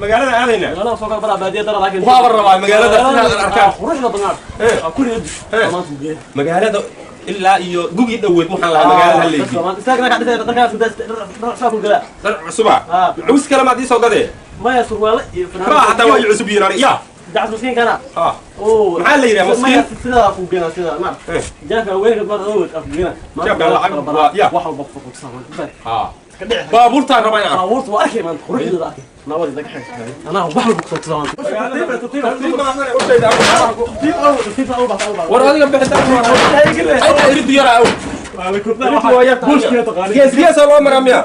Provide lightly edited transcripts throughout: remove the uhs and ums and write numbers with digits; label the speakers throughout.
Speaker 1: Magaalada aadayna.
Speaker 2: Magaalada soo kala baraa baadiya dara laakiin.
Speaker 1: Waa rabaa magaalada inaad arkaan.
Speaker 2: Quruxda badnaa. Kulli maanta geey.
Speaker 1: Magaalada ilaa iyo gugii dhoweed waxaan lahaa magaalada halleeyay.
Speaker 2: Istaagna ka dhisay dharkaas dhar saa ku gala.
Speaker 1: Dhar cusuba. Cus kale maad ii soo gadee.
Speaker 2: Maya surwaale iyo
Speaker 1: funaanad. Ma hataa waa ii cusub yihiin aniga. Ya.
Speaker 2: Dacas miskiin kana.
Speaker 1: Oo. Maxaa la yiraahdaa miskiin?
Speaker 2: Sidaa ku gena sidaa ma. Jaafka weynka ma awood af gena.
Speaker 1: Jaafka lacag waa ya.
Speaker 2: Wax walba ku fuqsan.
Speaker 1: Baabuurtaan rabaa inaan.
Speaker 2: Baabuurta waa arkay maanta quruxdeeda arkay. Nawadi daga xig. Anaa wax walba ku soo tusaa.
Speaker 1: War adiga bixitaan. Ay iridu yaraa aw. Gees gees loo maraa miya?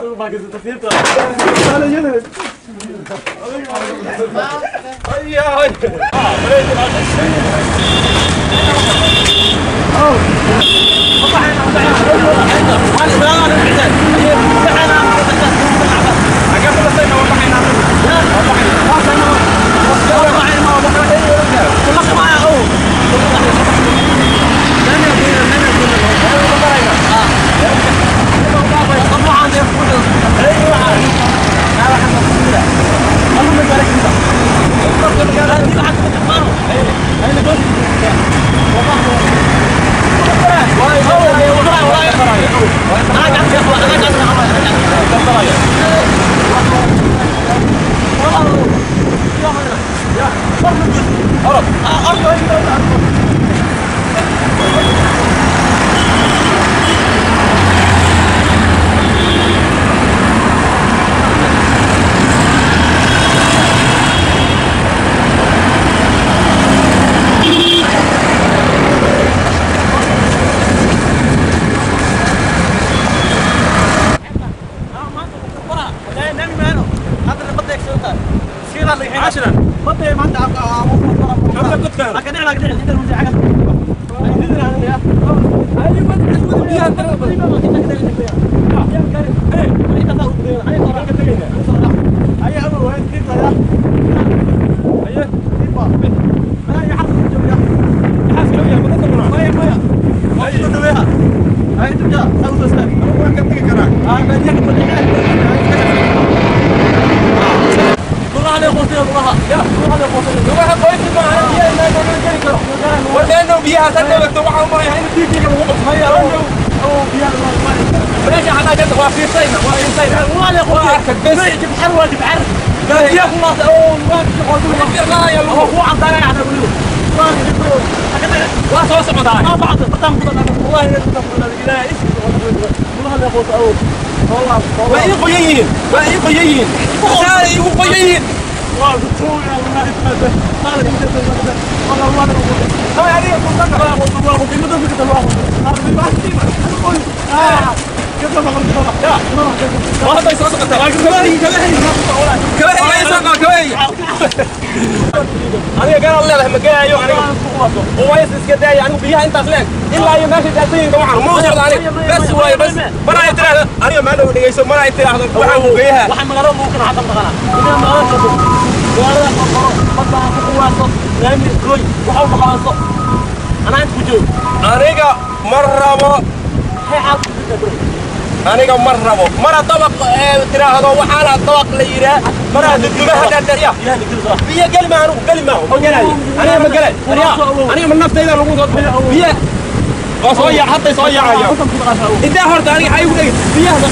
Speaker 1: Aniga garan leedahay ma gaayo aniga oo way iska daaya anigu biyaha intaas leeg ilaa iyo meesha daasayinka waxaan ma socdo aniga bas waayo bas mana ay tiraahdo aniga ma dhow dhageyso mana ay tiraahdo waxaan ku geeyaha
Speaker 2: waxaan magaalada ugu kana xaqan taqana inaan magaalada ka magaalada qoro badda ku quwaaso laami gooy waxa u dhaqaaso anaa inta ku joogo
Speaker 1: aniga ma rabo aniga ma rabo mara dabaq tiraahdo waxaana dabaq la yidhaa mara dudumaha dhaadheer biyo geli ma anigu geli maaho ma gelaayo aniga ma gelay aniga ma naftayda lagu soo biyo waa soo yaac hadday soo yaacaya intaa horta aniga xay ugu dhegi biyaha.